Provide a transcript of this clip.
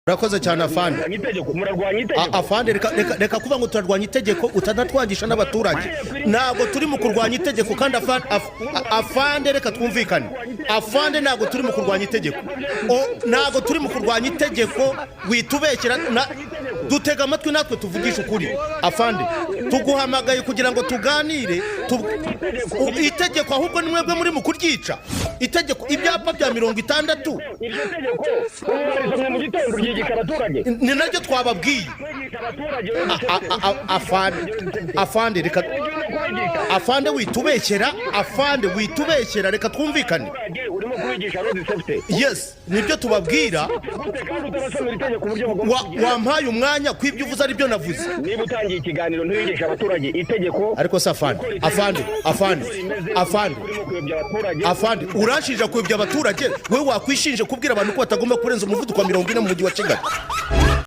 Urakoze cyane, afande. Murarwanya itegeko, murarwanya itegeko. Afande, reka, reka, reka kuvuga ngo turarwanya itegeko, utanatwangisha n'abaturage. Ntabwo turi mu kurwanya itegeko. Kandi afande, reka twumvikane. Afande, ntabwo turi mu kurwanya itegeko. Ntabwo turi mu kurwanya itegeko, witubeshyera. Dutega amatwi natwe tuvugishe ukuri. Afande, tuguhamagaye kugira ngo tuganire. Itegeko ahubwo ni mwebwe muri mu kuryica itegeko, ibyapa bya 60. Iryo tegeko ubu barisomye mu gitondo, ryigisha abaturage. Ni naryo twababwiye. Kwigisha abaturage. Afande, afande, reka, afande, witubeshyera. Afande, witubeshyera, reka twumvikane. Abaturage urimo kubigisha road safety? Yes, nibyo tubabwira. Gute kandi utabasomera itegeko uburyo bagomba kugira? Wampaye umwanya ko ibyo uvuze ari byo navuze. Niba utangiye ikiganiro ntiwigishe abaturage itegeko Ariko se afande, afande, afande, afande, urimo kuyobya abaturage. Afande, uranshinja kuyobya abaturage. Wowe wakwishinje kubwira abantu ko batagomba kurenza umuvuduko wa 40 mu mujyi wa Kigali.